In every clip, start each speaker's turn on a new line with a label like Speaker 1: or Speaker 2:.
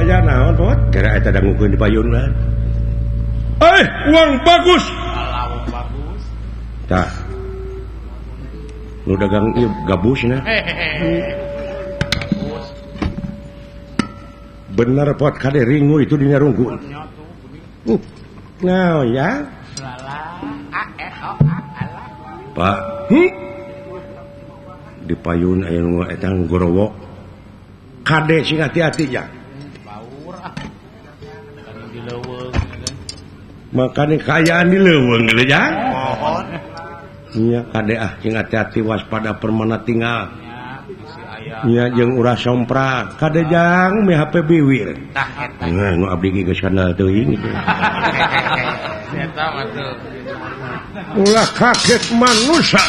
Speaker 1: Aya naon pot? Gara eta dangukeun di payun lah. Eh, uang bagus.
Speaker 2: Alah, uang bagus.
Speaker 1: Tah. Nu dagang ieu gabusna.
Speaker 2: Bagus.
Speaker 1: Bener pot kade ringu itu dina rungkun. Nah, ya.
Speaker 2: A E O A alah.
Speaker 1: Pak, Di payun aya nu eta gorowok. Kade sing hati-hati ya.
Speaker 2: Baur ah. Kan di leuweung.
Speaker 1: Makane kaayaan di leuweung geus ya.
Speaker 2: Mohon.
Speaker 1: Nya kade ah sing hati-hati waspada permana tinggal. Nya jeung ulah somprak. Kade jang mi HP biwir.
Speaker 2: Tah eta.
Speaker 1: Nah, nu abdi ge geus kandal teuing gitu.
Speaker 2: Eta mah tuh.
Speaker 1: Ulah kaget manusia.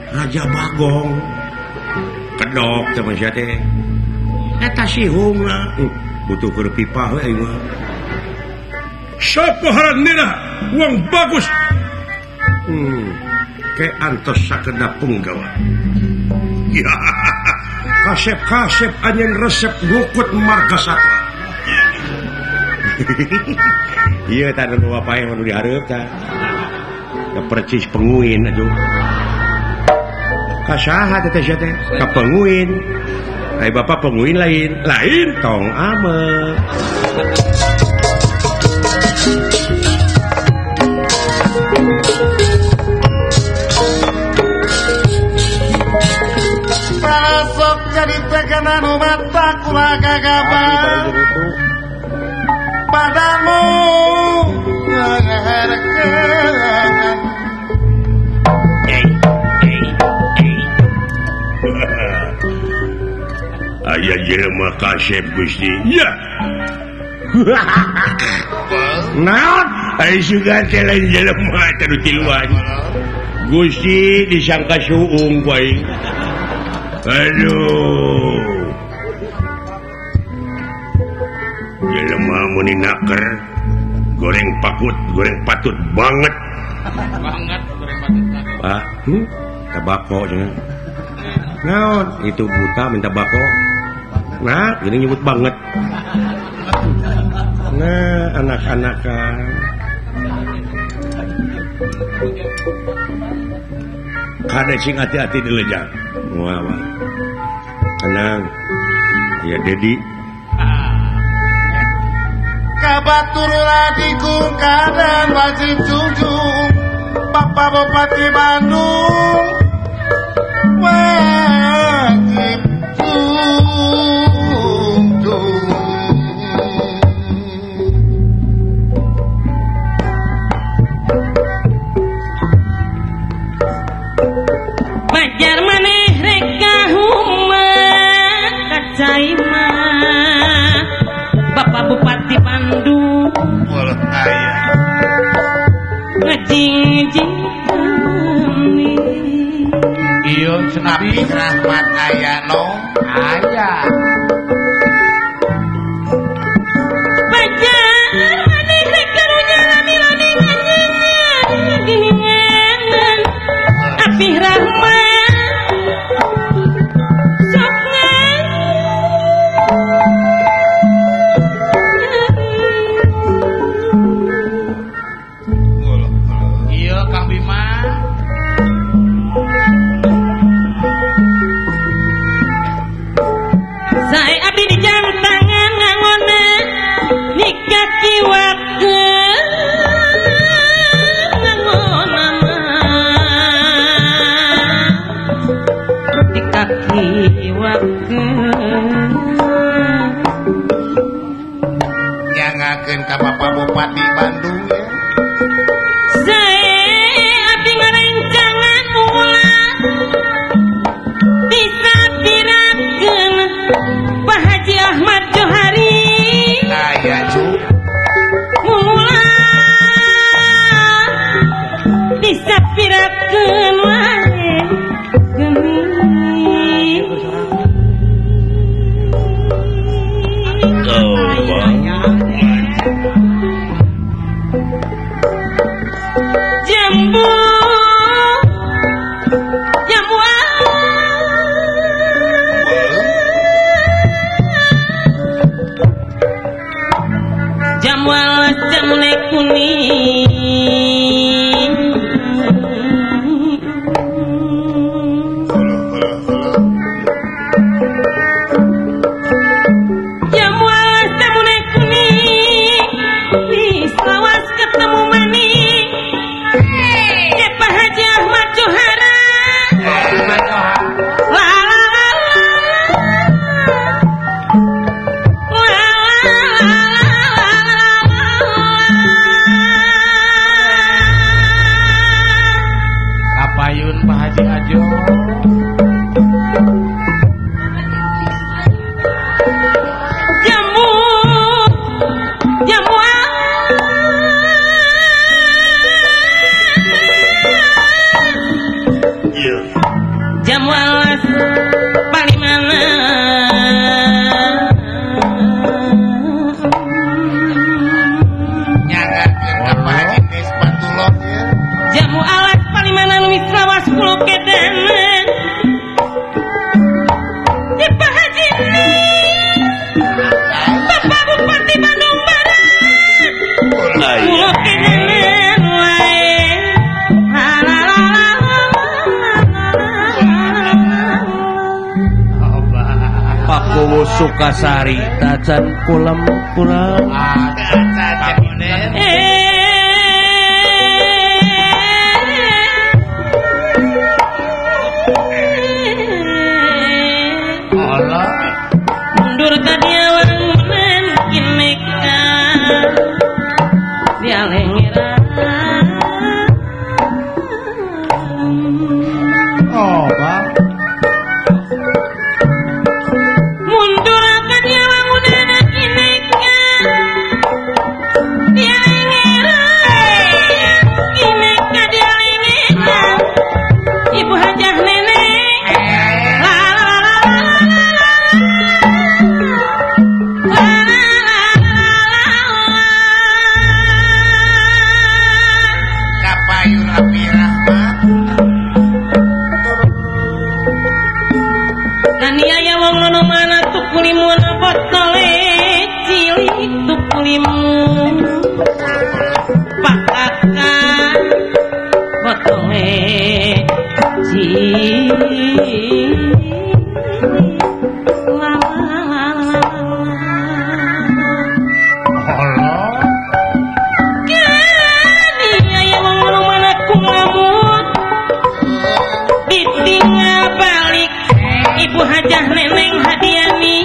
Speaker 1: Raja Bagong kedok teman sia teh eta sihungna butuh keur pipah we aing mah. Sapa haranna uang bagus. Ke antos sakedap punggawa. Ya. Kasep-kasep anjeun resep ngukut marga satwa. Ieu tah nu bapak nu dihareup tah. Da percis penguin aduh. Kasaha teh sia teh? Ka penguin. Ai bapak penguin lain. Lain tong ame.
Speaker 3: Pasok jadi tekanan umat kula gagabah padamu ngeherkeun.
Speaker 1: Aya jelema kasep Gusti. Ya. Naon? Ai sugan teh lain jelema teh nu tiluan. Gusti disangka suung ku aing. Aduh. Jelema mun naker goreng pakut, goreng patut banget.
Speaker 2: Banget goreng patut.
Speaker 1: Ah, tabako cenah. Naon? Itu buta minta bako. Nah, ini nyebut banget. Nah, anak-anakan. Kade sing hati-hati di lejang. Wah, wah. Tenang. Ya, Dedi.
Speaker 3: Kabatur lagi kungkadan wajib junjung Bapak Bupati Bandung wajib junjung.
Speaker 4: Bajar maneh rek kahuma kacai mah Bapak Bupati Bandung
Speaker 3: mulut aya
Speaker 4: ngejing-jing kami.
Speaker 2: Iya
Speaker 3: Nabi Rahmat ayano
Speaker 2: aya.
Speaker 4: Bajar maneh rek karunya lami-lami ngajengan Abi Rahmat sok
Speaker 2: Iya Kang Bima.
Speaker 4: Sae abdi di jam tangan ngangona nikah kiwakeun ngangona mah di kaki wakeun.
Speaker 3: Nyangakeun ka Bapak Bupati Bandung ya.
Speaker 4: Sae abdi ngarencangan ulah disapirakeun Pak Haji Ahmad Johari.
Speaker 3: Aya cu.
Speaker 4: Ulah disapirakeun wae geuning. Jambu jambu jamu jamune kuning. Jamu jamune kuning wis lawas ketemu maning. Pak Haji Ahmad Johara. La la la la la la la.
Speaker 2: Kapayun Pak Haji Ajo.
Speaker 4: Jamu jamu jamu alas palimana.
Speaker 3: Nyangakeun ka Pak Haji Nisbatullah ya.
Speaker 4: Jamu alas palimana wis lawas kulo kedana. Ya Pak Haji Bapak Bupati Bandung Barat. Kulo kedanan wae. La la la la.
Speaker 5: Pakuwu Sukasari tacan kulem kulem.
Speaker 4: Mundur tadi wangunan kineka dialengeran.
Speaker 2: Oh, Pak.
Speaker 4: Mundur tadi wangunan kineka dialengeran. Kineka dialengeran. Ibu Hajah Nenek. La la la la la. La la la la.
Speaker 3: Kapayun Abi Rahmat.
Speaker 4: Nani aya wong nono mana tukulimun botole cilik tukulimun pakakan botole cilik la la la la.
Speaker 3: Allah.
Speaker 4: Kani aya wong nono mana kulamut ditinggal balik Ibu Hajah Neneng Hadiani.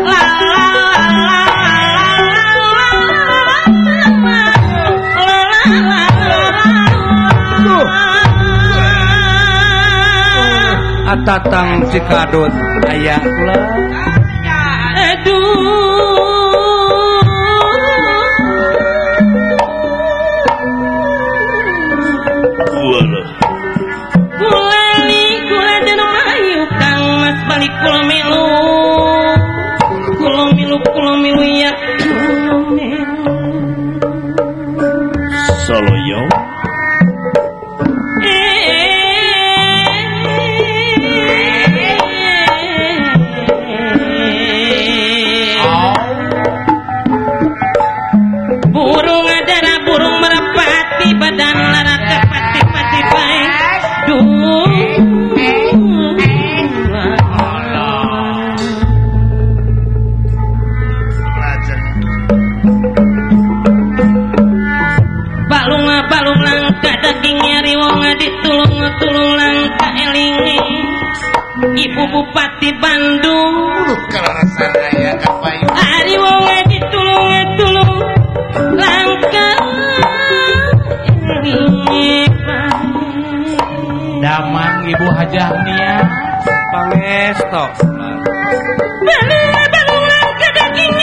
Speaker 4: La la la la la la la.
Speaker 5: Atatang Cikadut aya kula.
Speaker 4: Aduh. Kulali kula deno mayu Kang Mas balik kula milu. Kula milu kula milu ya kula milu.
Speaker 5: Soloyo.
Speaker 4: Burung adara burung merpati badan neraka pati-pati bae. Duh. Balung balung langka daging nyari wong ditulung tulung langka elinge. Ibu Bupati Bandung
Speaker 3: Kaleresan aya kapayun.
Speaker 4: Ari wong ditulung Langkah
Speaker 2: Damang Ibu Hajah Nia
Speaker 5: pangesto.
Speaker 4: Balungan ke daging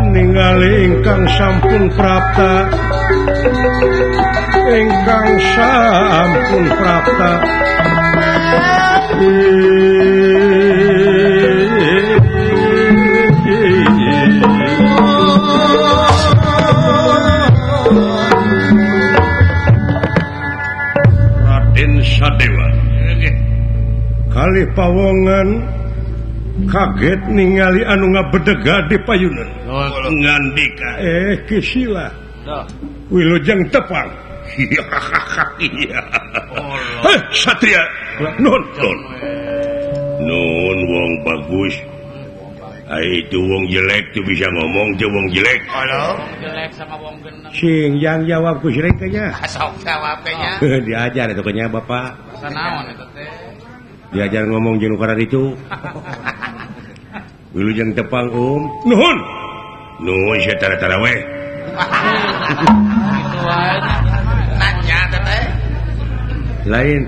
Speaker 1: Ningali ingkang sampun prapta, ingkang sampun prapta. Raden Sadewa kali pawongan kaget ningali anu ngabedega di payunan. Ngandika Kisila wilujeng tepang. Heh satria nun nun nun wong bagus. Ai itu wong jelek tuh bisa ngomong tuh wong jelek.
Speaker 3: Halo.
Speaker 2: Jelek sama wong geneng.
Speaker 1: Sing yang jawab ku sirik nya.
Speaker 3: Sok jawab nya.
Speaker 1: Diajar itu nya Bapak.
Speaker 2: Sanaon eta teh.
Speaker 1: Diajar ngomong jeung nu kararitu. Wilujeng tepang Um. Nuhun. Nuhun sia tara-tara we.
Speaker 2: Kitu wae.
Speaker 3: Nanya teh.
Speaker 1: Lain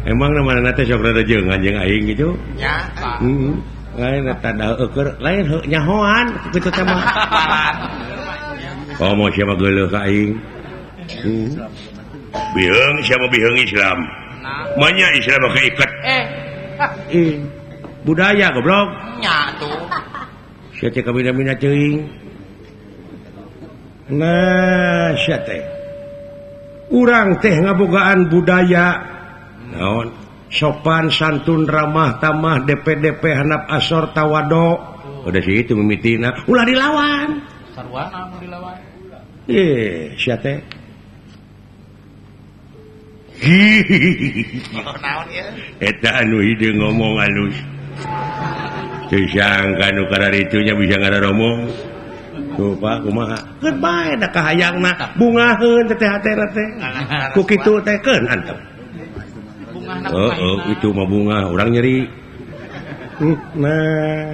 Speaker 1: emang namana teh sok rada jeung anjing aing gitu.
Speaker 3: Nya.
Speaker 1: Heeh. Lain eta da eueur lain nyahoan kitu teh mah. Komo sia mah geuleuh ka aing. Biheung sia mah biheung Islam. Manya Islam mah keiket. Budaya goblok.
Speaker 3: Nya tuh.
Speaker 1: Sia teh kabina-bina teuing. Nah, sia teh. Urang teh ngabogaan budaya. Naon? Sopan santun ramah tamah DP-DP handap asor tawado. Udah sih itu mimitina. Ulah dilawan.
Speaker 2: Sarwana mau dilawan.
Speaker 1: Sia teh.
Speaker 3: Naon ieu?
Speaker 1: Eta anu hideung ngomong alus. Teu sangka nu kararitunya bisa ngararomong. Tuh Pak kumaha? Keun bae da kahayangna bungaheun teh hatena teh. Ku kitu teh keun antep. Oh, itu mah bunga orang nyeri. Nah,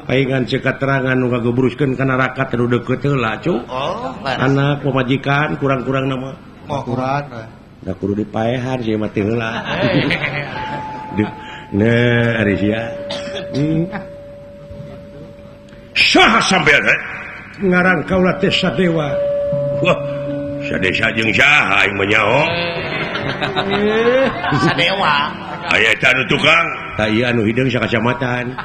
Speaker 1: paingan cek keterangan nu kagebruskeun kana neraka teu deukeut heula cu.
Speaker 3: Oh,
Speaker 1: anak pamajikan kurang-kurang nama.
Speaker 3: Kurang.
Speaker 1: Da kudu dipaehan sia mah teu heula. Nah, ari sia. Saha sampean teh? Ngaran kaula teh Sadewa. Wah, sadesa jeung saha aing mah nyaho.
Speaker 3: Sadewa.
Speaker 1: Aya eta anu tukang. Tah ieu anu hideung sakacamatan.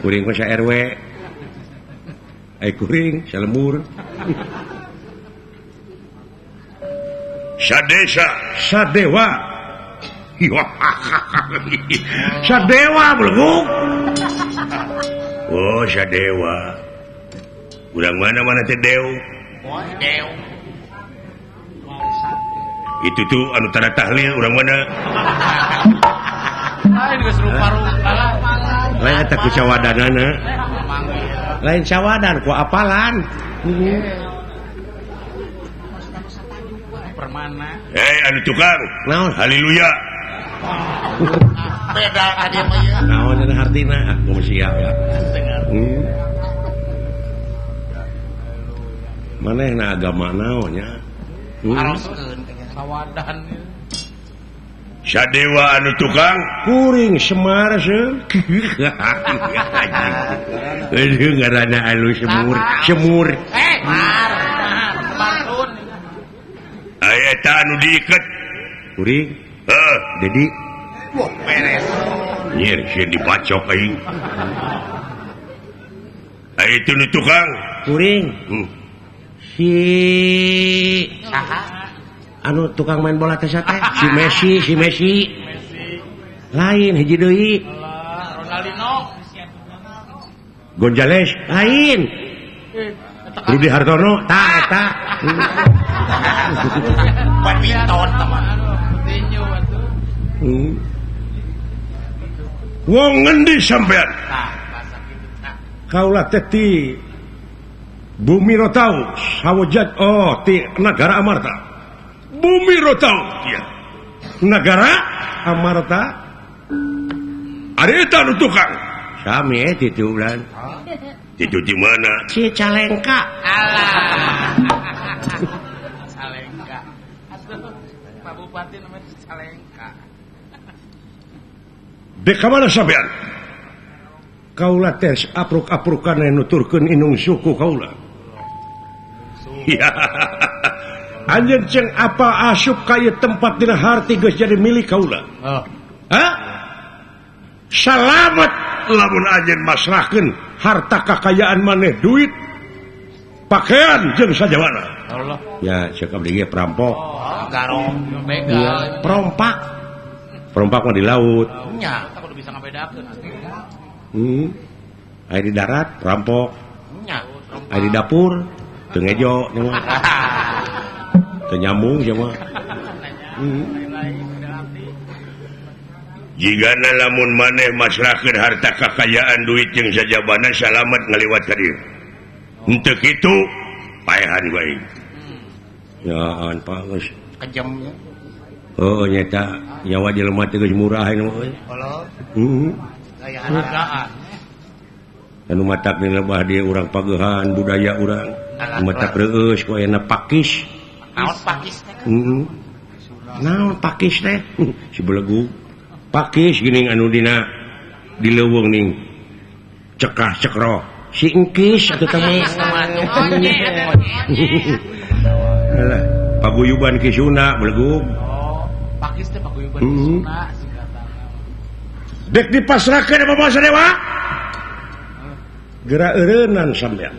Speaker 1: Kuring mah sa RW. Ai kuring salembur. Sadesa, Sadewa. Sadewa belenguk. Oh, Sadewa. Urang mana-mana teh Dew.
Speaker 3: Oh, Dew.
Speaker 1: Itu tuh anu tanda tahlil urang mana?
Speaker 2: Lain geus rupa-rupa.
Speaker 1: Lain eta ku cawadanana. Lain cawadan ku apalan.
Speaker 2: Permana.
Speaker 1: Anu tukang. Naon? Haleluya.
Speaker 3: Beda ka dieu mah ieu.
Speaker 1: Naon cenah hartina? Aku mah siap ya. Manehna agama naon nya?
Speaker 2: Aroskeun sawadan.
Speaker 1: Sadewa anu tukang kuring Semar seung. Aduh ngaranna alus semur, semur.
Speaker 2: Mar. Marun.
Speaker 1: Aya eta anu diiket. Kuring. Heeh, Dedi.
Speaker 3: Wah, beres.
Speaker 1: Nyir sieun dibacok aing. Aya itu nu tukang kuring. Si
Speaker 3: saha?
Speaker 1: Anu tukang main bola teh teh si Messi, si Messi. Lain hiji deui.
Speaker 2: Ronaldinho.
Speaker 1: Gonzales lain. Rudi Hartono tah eta.
Speaker 3: Badminton teman.
Speaker 2: Coutinho atuh.
Speaker 1: Wong ngendi sampean?
Speaker 2: Tah, bahasa kitu tah.
Speaker 1: Kaula teh ti Bumi Rotau, Sawojat, oh ti Nagara Amarta. Bumi Rotau, ya. Nagara Amarta. Ari eta nu tukang. Sami titu bulan. Titu di mana? Cicalengka.
Speaker 2: Alah. Cicalengka. Atuh, Pak Bupati namanya Cicalengka.
Speaker 1: Dek ka mana sampean? Kaula teh apruk-aprukan nuturkeun inung suku kaula. Ya. Anjeun ceng apa asup ka ieu tempat dina harti geus jadi milik kaula.
Speaker 2: Oh.
Speaker 1: Hah? Salamet lamun anjeun masrahkeun harta kakayaan maneh duit, pakaian jeung sajawana.
Speaker 2: Allah.
Speaker 1: Ya, cek abdi ge perampok.
Speaker 2: Oh, garong, begal.
Speaker 1: Ya, perompak. Perompak mah di laut.
Speaker 2: Nya, kita kudu bisa ngabedakeun.
Speaker 1: Aya di darat perampok.
Speaker 2: Nya,
Speaker 1: aya di dapur teu ngejo nya mah. Teu nyambung sia mah. Jigana lamun maneh masrahkeun harta kakayaan duit jeung sajabana salamet ngaliwat ka dieu. Henteu kitu paehan bae. Yaan Pak geus
Speaker 3: kejamnya.
Speaker 1: Oh nyata nyawa jelema teh geus murah ayeuna mah euy. Heeh.
Speaker 2: Hargaan.
Speaker 1: Anu matak lebah dia urang pagehan budaya urang. Matak reueus ku ayeuna pakis.
Speaker 3: Naon pakis teh?
Speaker 1: Heeh. Naon pakis teh? Si belegu. Pakis geuning anu dina di leuweung ning cekah cekro. Si engkis atuh teh mah. Alah, paguyuban Ki Sunda belegug.
Speaker 2: Oh, pakis teh paguyuban Ki Sunda singkatanna.
Speaker 1: Dek dipasrahkeun apa basa dewa? Geura eureunnan sampean.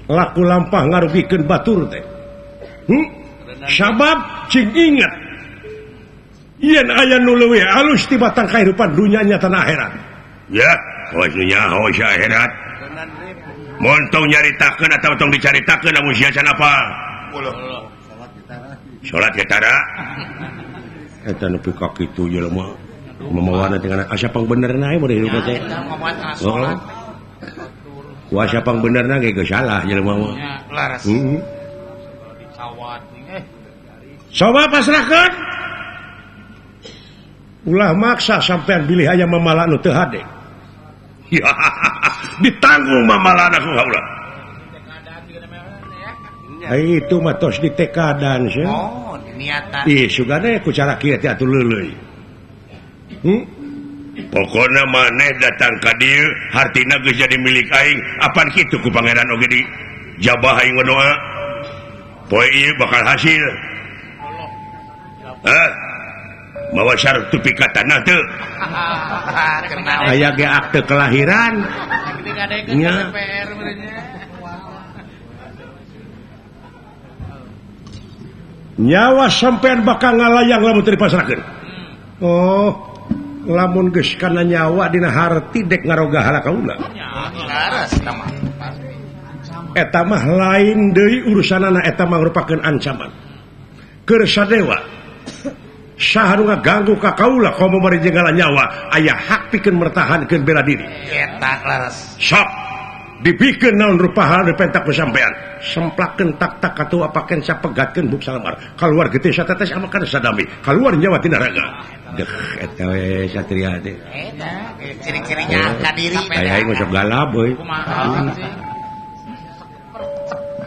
Speaker 1: Laku lampah ngarugikeun batur teh. Sabab cing inget yen aya nu leuwih alus tibatan kahirupan dunya nya tanah akhirat. Ya, hos nya hos akhirat. Mun tong nyaritakeun atawa tong dicaritakeun lamun sia can apa? Salat ge tara. Eta nepi ka kitu jelema. Mamawana teh kana asa pangbenerna we hirup teh. Heeh. Kuasa pangbenerna ge geus salah jelema mah.
Speaker 3: Laras.
Speaker 1: Heeh. Coba pasrahkeun. Ulah maksa sampean bilih aya mamala nu teu hade. Ditanggung mamalana ku kaula. Ai itu mah tos ditekadan sih.
Speaker 3: Oh, niatan.
Speaker 1: Ih, sugane ku cara kieu teh atuh leuleuy. Pokona maneh datang ka dieu hartina geus jadi milik aing. Apan kitu ku pangeran oge di jabah aing doa. Poe ieu bakal hasil. Hah? Mawa sertifikat tanah teu. Aya ge akte kelahiran. Nya. Nyawa sampean bakal ngalayang lamun teu dipasrahkeun. Oh, lamun geus kana nyawa dina harti dek ngaroga hala kaula. Eta mah lain deui urusanana, eta mah ngrupakeun ancaman. Keur sadewa saha nu ngaganggu ka kaula komo bari jenggala nyawa aya hak pikeun mertahankeun bela diri.
Speaker 3: Eta laras.
Speaker 1: Sok dipikeun naon rupa hal dipentak ku sampean. Semplakeun tak-tak katu apakeun sapegatkeun buk salamar. Kaluar getih satetes amakan sadami. Kaluar nyawa tina raga. Deh eta we satria teh.
Speaker 3: Eta ciri-cirinya ka diri.
Speaker 1: Aya aing sok galap euy.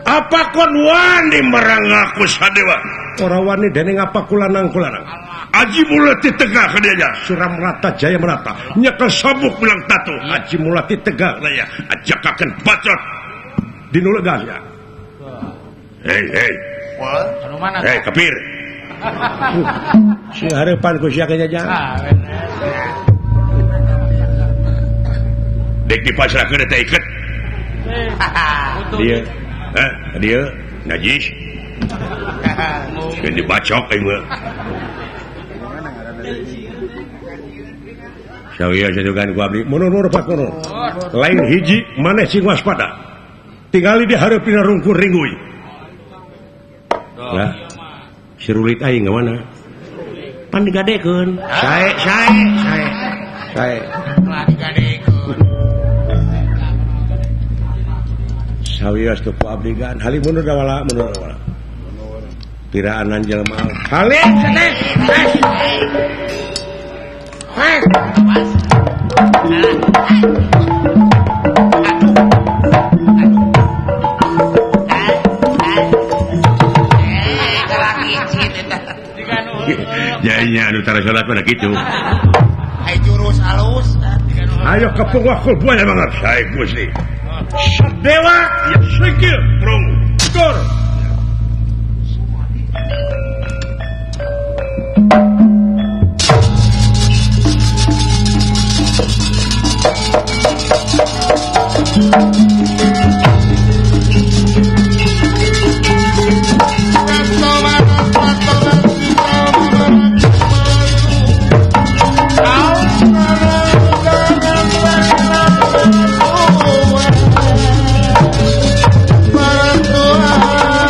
Speaker 1: Apa kon wani merang aku sadewa? Ora wani dening apa kulanang-kulanang. Aji mulati tegak ka dieu. Suram rata jaya merata. Nyekel sabuk bilang tatu. Aji mulati tegak daya. Ajakakeun bacot. Dinulegas ya. Hei hei. Hei kepir. Si hareupan ku sia jajang. Dek dipasrahkeun teh iket. Dia. Hah, dia najis. Keun dibacok aing mah. Sawieu sajukan ku abdi mundur pak mundur. Lain hiji maneh sing waspada. Tingali di hareup dina rungkur ringui. Lah, sirulit aing ka mana? Pan digadekeun. Sae sae sae. Sae.
Speaker 3: Lah digadekeun.
Speaker 1: Sawios teu ku abdi gan halim mundur wala mundur wala. Piraanan jelema. Halim ceneh. Hei. Jainya anu tara salat mah kitu.
Speaker 3: Ai jurus alus.
Speaker 1: Ayo kepung wakul buaya banget. Sae Gusti. Dewa ya sikil prung gor.
Speaker 3: Para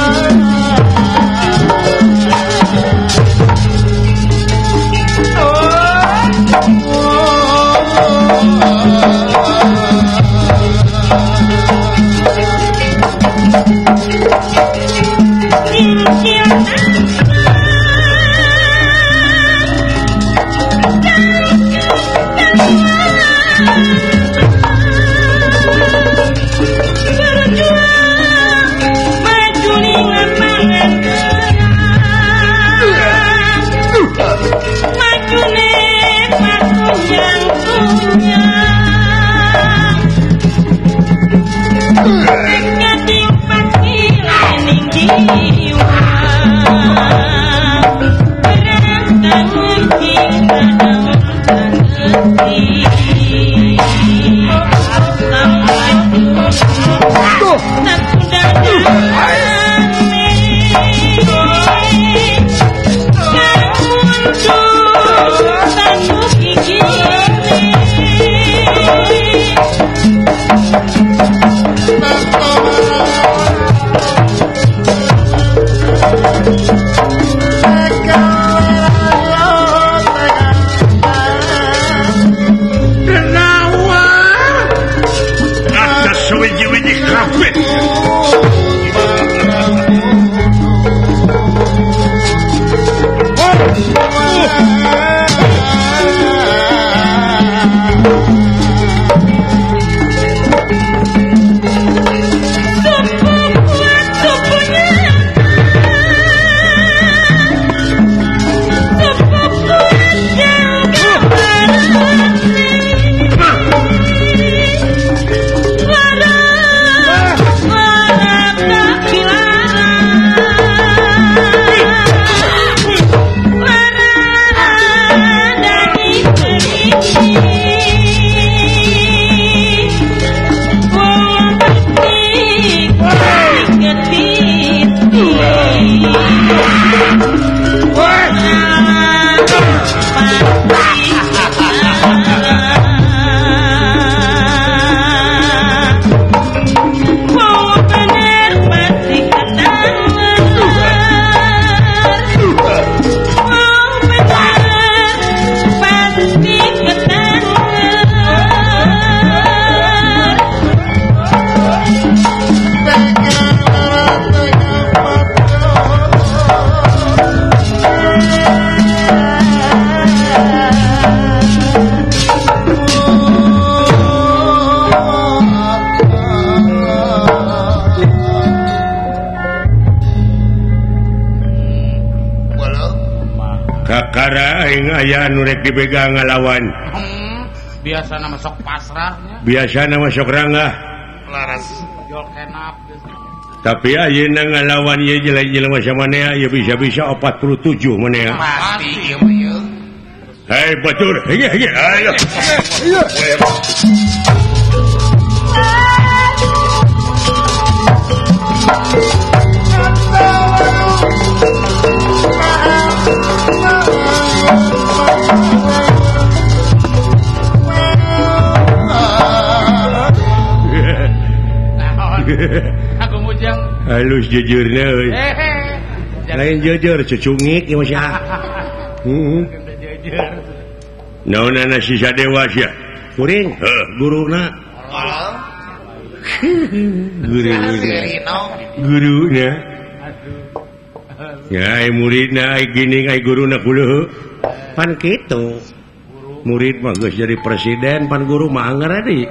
Speaker 1: Aya nu rek dipegang ngalawan.
Speaker 2: Biasa nama sok pasrahnya.
Speaker 1: Biasa nama sok ranggah.
Speaker 3: Laras.
Speaker 2: Jol kenap.
Speaker 1: Tapi ayeuna ngalawan ieu jelema samanea ieu bisa-bisa 47 manea.
Speaker 3: Pasti ieu mah ieu.
Speaker 1: Hei batur, hege hege ayo.
Speaker 2: Aku mujang.
Speaker 1: Halus jujurnya euy. Lain jujur cucungik ieu mah sia. Heeh. Naonana sisa dewa sia? Kuring, heuh guruna. Guruna. Guruna. Ya ai muridna ai gini ai guruna kuleuh. Pan kitu. Murid mah geus jadi presiden, pan guru mah anger di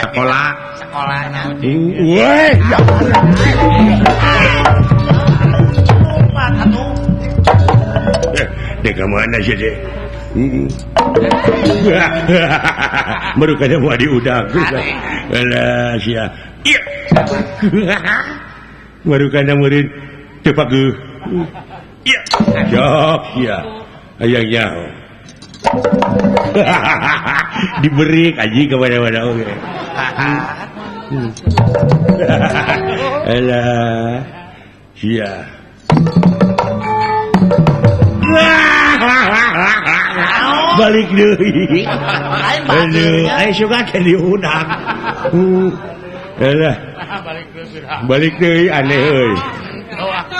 Speaker 1: sekolah.
Speaker 3: Sekolahna.
Speaker 1: Weh, ya. Dek mana sih, Dek? Baru kada mau diudag. Alah sia. Iya. Baru kada murid teu pageuh. Iya. Jok sia. Hayang nyaho. Diberi aji kemana-mana oke. Alah. Sia. Balik deui. Aduh, aya suka teh diudag. Alah. Balik deui aneh euy.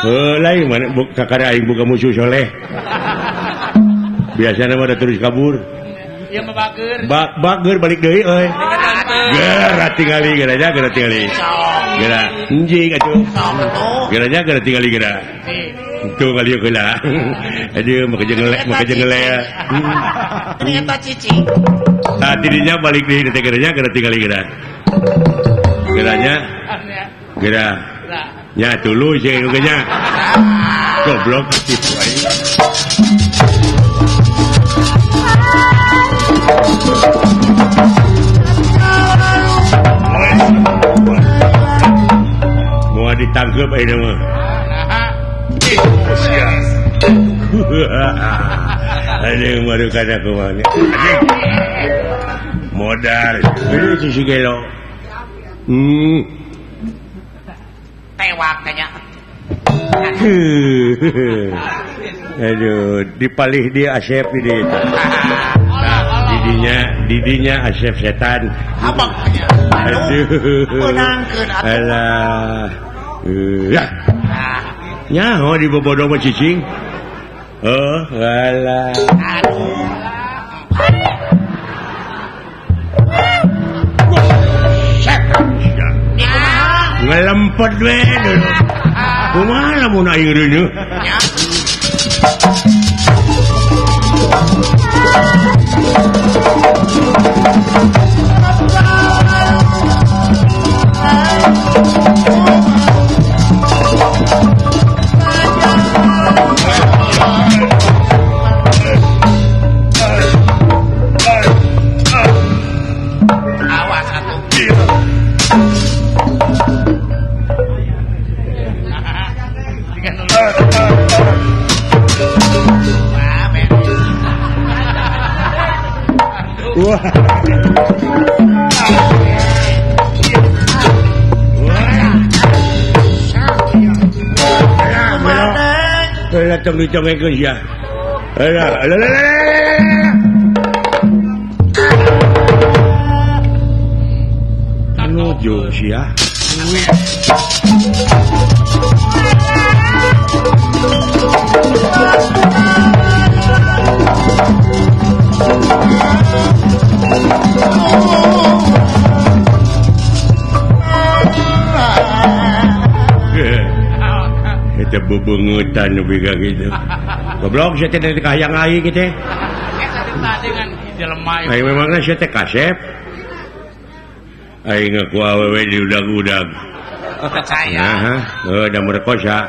Speaker 1: Heuh lain mana kakara aing buka musuh soleh. Biasana mah da terus kabur.
Speaker 2: Ieu mah bager.
Speaker 1: Bager balik deui euy. Geura tingali geura nya geura tingali. Geura anjing atuh. Geura nya geura tingali geura. Tuh kali heula. Aduh make jengelek make jengelek.
Speaker 3: Ternyata cicing.
Speaker 1: Tah tidinya balik deui teh geura nya geura tingali geura. Geura nya. Geura. Nya tuluy jeung nu nya. Goblok kitu aing. Mau ditangkep ayeuna mah. Aduh maru kana kumaha. Modal. Ini si gelo.
Speaker 3: Tewak kayaknya.
Speaker 1: Aduh, dipalih dia Asep di dia. Nah, didinya Asep setan.
Speaker 3: Abang nya.
Speaker 1: Aduh.
Speaker 3: Menangkeun atuh.
Speaker 1: Alah. Ya. Nyaho dibobodo mah cicing. Oh, alah.
Speaker 3: Aduh.
Speaker 1: Ngelempet we dulu. Kumaha lamun aing reuneuh?
Speaker 3: Nya. Awas atuh.
Speaker 1: Wah. Alah tong dicongkeun sia. Alah, alah, alah. Nuju sia. Eta bebengetan nu biga kitu. Goblok sia teh dari kahayang aing teh. Aing memangna sia teh kasep. Aing ngaku awewe diudag-udag.
Speaker 3: Percaya.
Speaker 1: Heeh, heuh da merkosa.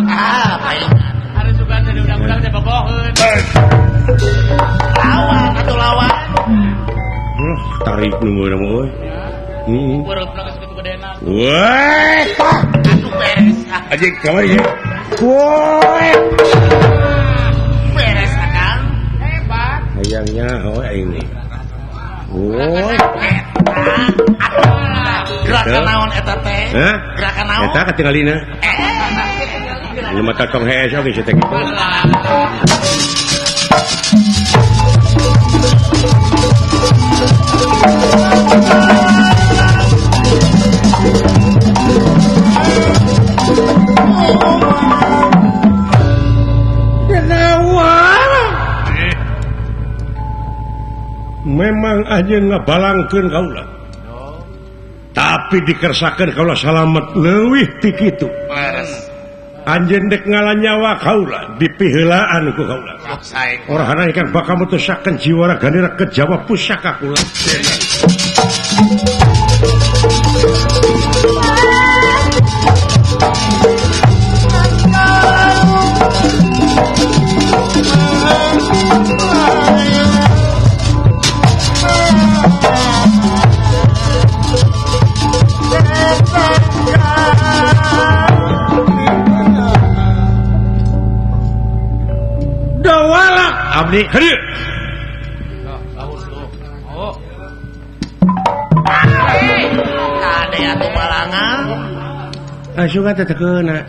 Speaker 3: Ah, palingan.
Speaker 2: Harus juga teh diudag-udag teh boboheun.
Speaker 3: Lawan atuh lawan.
Speaker 1: Tarik nu mah euy. Heeh.
Speaker 2: Beureup geus kitu gedena.
Speaker 1: Woi,
Speaker 3: atuh beres.
Speaker 1: Anjing kamari ye. Woi.
Speaker 3: Beres akang.
Speaker 2: Hebat.
Speaker 1: Hayangnya oh aing nih. Woi.
Speaker 3: Gerakan naon eta teh? Gerakan naon?
Speaker 1: Eta katingalina. Ini mata tong hees oge sia teh kitu. Memang aja ngabalangkeun kaula. Tapi dikersakeun kaula salamet leuwih ti kitu. Anjeun dek ngalanyawa kaula dipiheulaan ku kaula. Orahana ingkang bakal mutusaken jiwa ragane reket Jawa pusaka kula. Abdi hadir.
Speaker 2: Oh.
Speaker 3: Kade atuh balangan.
Speaker 1: Asup teh teu keuna.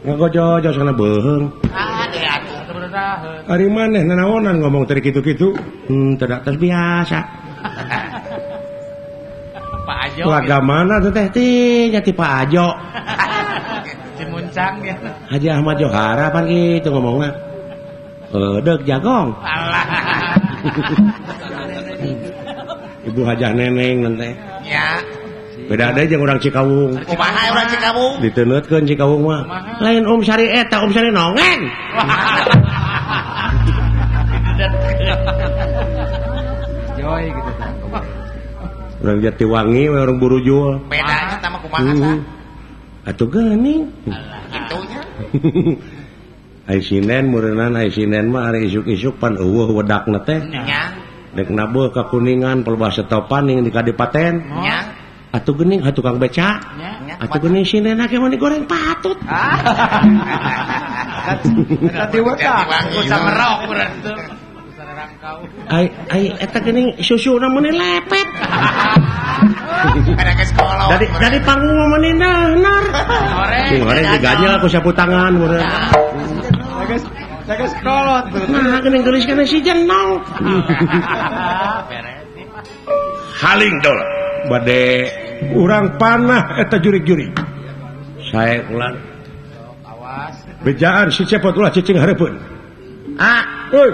Speaker 1: Ngagojo-jo sana beuheung.
Speaker 3: Kade atuh.
Speaker 1: Ari maneh nanaonan ngomong teh kitu-kitu. Teu tos biasa.
Speaker 2: Pak Ajo.
Speaker 1: Laga mana tuh teh ti nya ti Pak Ajo.
Speaker 2: Cimuncang ya.
Speaker 1: Haji Ahmad Johara pan kitu ngomongna. Dek jagong.
Speaker 2: Alah.
Speaker 1: Ibu Hajah Neneng nanti.
Speaker 3: Ya.
Speaker 1: Beda deui jeung urang Cikawung.
Speaker 3: Kumaha urang Cikawung?
Speaker 1: Diteunetkeun Cikawung mah. Lain Om Sari eta, Om Sari nongeng.
Speaker 5: Joy gitu tah.
Speaker 1: Urang Jatiwangi we urang Burujul.
Speaker 3: Bedanya tah mah kumaha tah?
Speaker 1: Atuh geuning.
Speaker 3: Kitunya.
Speaker 1: Ai sinen meureunnan ai sinen mah ari isuk-isuk pan eueuh wedakna teh.
Speaker 3: Nya.
Speaker 1: Dek nabeuh ka Kuningan pelbah setopan ning di kadipaten.
Speaker 3: Nya.
Speaker 1: Atuh geuning ha tukang beca. Atuh geuning sinena ke mun digoreng patut.
Speaker 5: Eta ti wedak.
Speaker 3: Kusa merok urang teh.
Speaker 1: Ai ai eta geuning susuna meuni lepet. Dari panggung meuni nanar. Sing hore diganyel ku sapu tangan meureun.
Speaker 5: Geus kolot.
Speaker 1: Nah geuning geulis kana si jenong. Haling dol. Bade
Speaker 6: urang panah eta jurig-jurig.
Speaker 1: Sae ulang.
Speaker 2: Awas.
Speaker 6: Bejaan si cepot ulah cicing hareupeun.
Speaker 1: Ah,
Speaker 6: euy.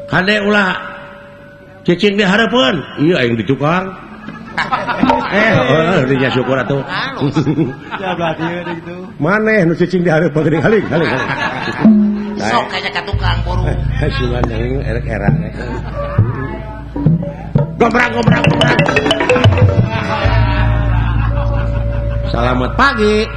Speaker 1: Kade ulah cicing di hareupeun. Ieu aing di tukang. Eh, dinya syukur atuh.
Speaker 5: Ya belah dieu gitu.
Speaker 6: Maneh nu cicing di hareupeun geuning haling, haling.
Speaker 3: Sok kaya ka tukang buru.
Speaker 1: Kasihan aing erek era. Gobrang gobrang gobrang. Selamat pagi.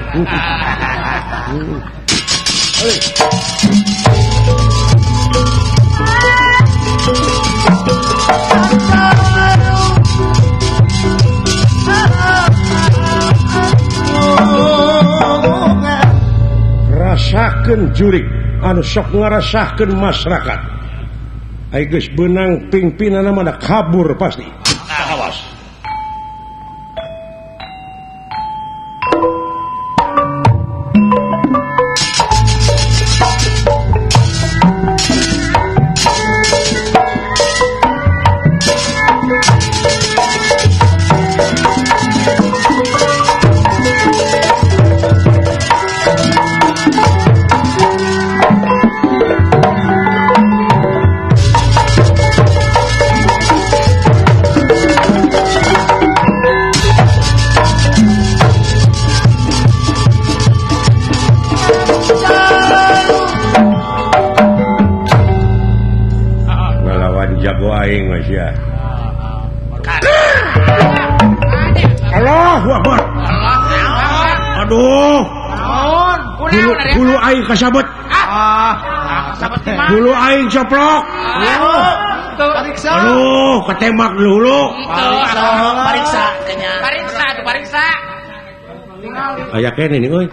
Speaker 6: Rasakeun jurig anu sok ngarasahkeun masyarakat. Ai geus beunang pingpinanna mah kabur pasti. Awas. Allahu Akbar. Aduh. Hulu aing kasabet. Hulu aing coplok. Aduh, ketemak di hulu.
Speaker 3: Pariksa kenya.
Speaker 4: Pariksa tuh pariksa.
Speaker 1: Aya kene nih euy.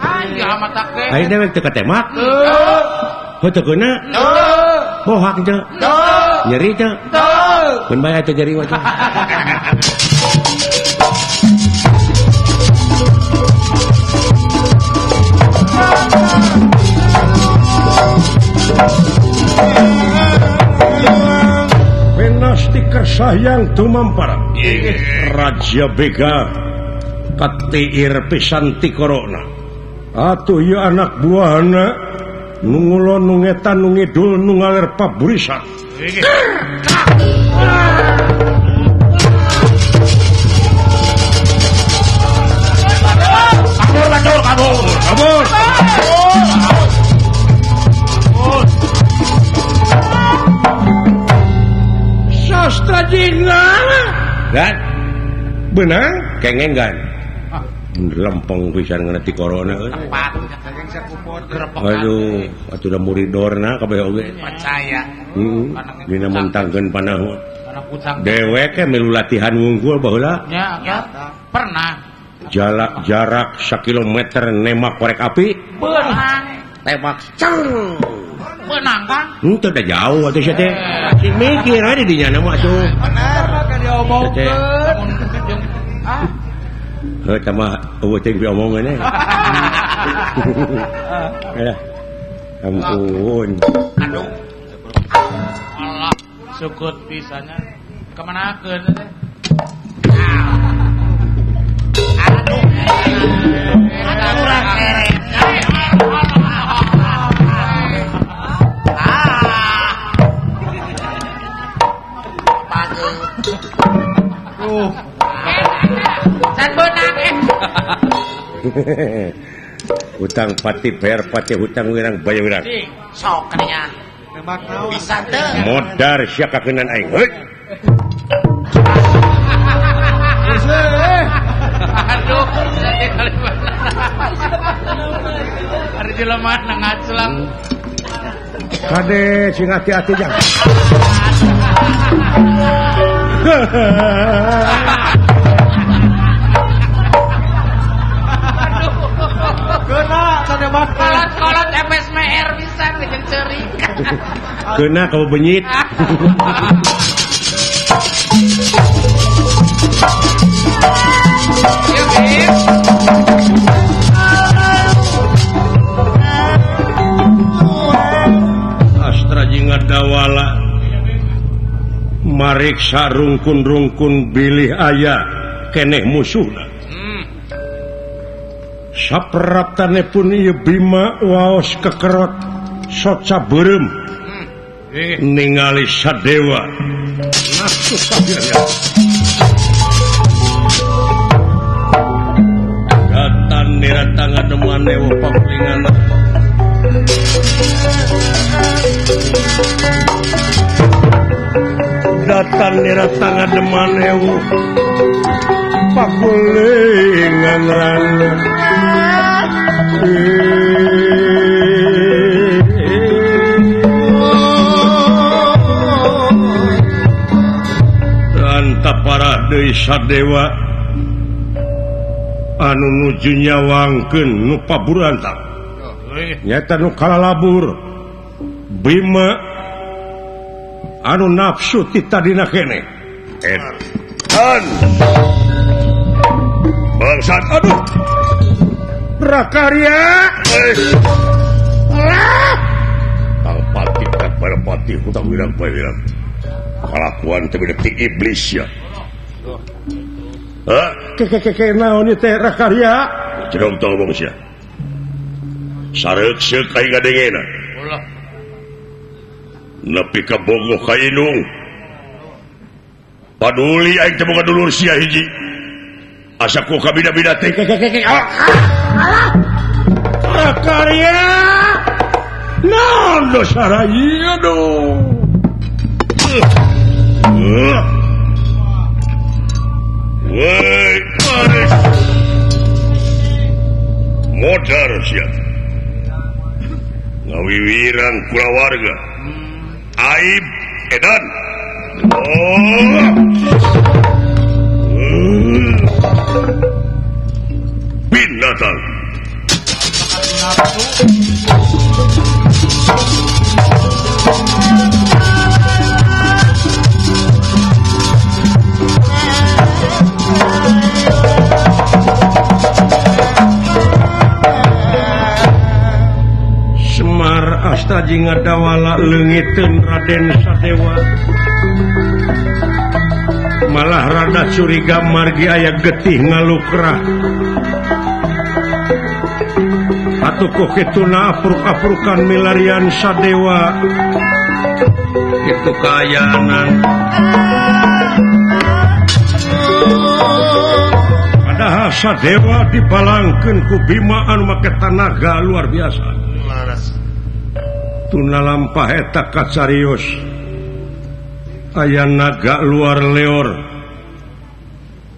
Speaker 1: Aing dewek teu ketemak. Heuh teu keuna. Bohak teu. Nyeri teu. Mun bae teu nyeri mah.
Speaker 6: Penasti kersayang tumampara Raja Bega katiir pisan ti corona. Atuh ieu anak buahna nu ngulon nu ngetan nu ngidul nu ngaler paburisan.
Speaker 1: Kabur kabur kabur kabur.
Speaker 6: Sastra jingga
Speaker 1: kan benang kengeng kan lempeng pisan ngeuna ti corona euy. Aduh, atuh da muridorna kabeh oge.
Speaker 3: Percaya.
Speaker 1: Heeh. Dina mentangkeun panah. Dewek milu latihan wungkul baheula.
Speaker 2: Nya, pernah.
Speaker 1: Jarak jarak sakilometer nembak korek api.
Speaker 2: Beunang.
Speaker 1: Tembak ceng.
Speaker 2: Beunang kan?
Speaker 1: Henteu da jauh atuh sia teh. Sing mikir we di dinya mah atuh.
Speaker 5: Bener mah diomongkeun.
Speaker 2: Ah.
Speaker 1: Heuh tah mah eueuh teuing diomongeun eh. Alah. Ampun.
Speaker 3: Aduh.
Speaker 2: Allah, syukur pisannya. Kemanakeun teh?
Speaker 3: Aduh. Aduh urang kere. Ah. Pageut.
Speaker 1: Hutang pati bayar pati hutang wirang bayar wirang.
Speaker 3: Sok kadinya. Bisa teu.
Speaker 1: Modar sia kakenan aing. Heuy.
Speaker 2: Aduh, ari jelema ngaclang.
Speaker 1: Kade sing hati-hati jang.
Speaker 5: Kena tanda mata.
Speaker 3: Kolot-kolot FSMR bisa bikin cerik.
Speaker 1: Kena kau benyit. Astra jinga dawala mariksa rungkun-rungkun bilih aya keneh musuhna. Sapraptane pun ieu Bima waos kekerot soca beureum ningali Sadewa nafsu kabirya. Datan niratangan demanewa pakulingan. Datan niratangan demanewa pakulingan rana. Ranta parah deui Sadewa anu nuju nyawangkeun nu paburantang. Nyata nu kalalabur Bima anu nafsu ti tadina keneh. Edan bangsat aduh Prakarya. Tang pati pati hutang wirang bae wirang. Kalakuan teh beda ti iblis ya. Hah? Keke naon ieu teh Rakarya? Cedong tong ngomong sia. Sareuk seuk aing ngadengena.
Speaker 2: Ulah.
Speaker 1: Nepi ka bogoh ka indung. Paduli aing teh boga dulur sia hiji. Asa ku kabida-bida teh keke. Rakarya. Naon dosa rai aduh. Woi, modar sia. Ngawiwiran kulawarga. Aib edan. Oh. Binatang. Semar asta jinga dawala leungiteun Raden Sadewa. Malah rada curiga margi aya getih ngalukrah. Atuh kituna apruk-aprukan milarian Sadewa. Kitu kaayaanan. Padahal Sadewa dibalangkeun ku Bima anu make tanaga luar biasa. Tuna lampah eta kacarios. Aya naga luar leor.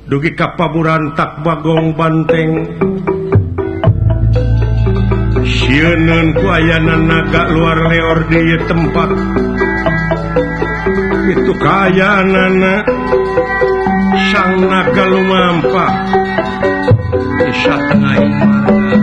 Speaker 1: Dugi ka paburantak Bagong Banteng. Sieuneun ku ayana naga luar leor di ieu tempat. Itu kaayaanana sang naga lumampah di satengahing marga.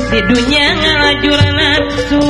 Speaker 4: Di dunia ngalajur nafsu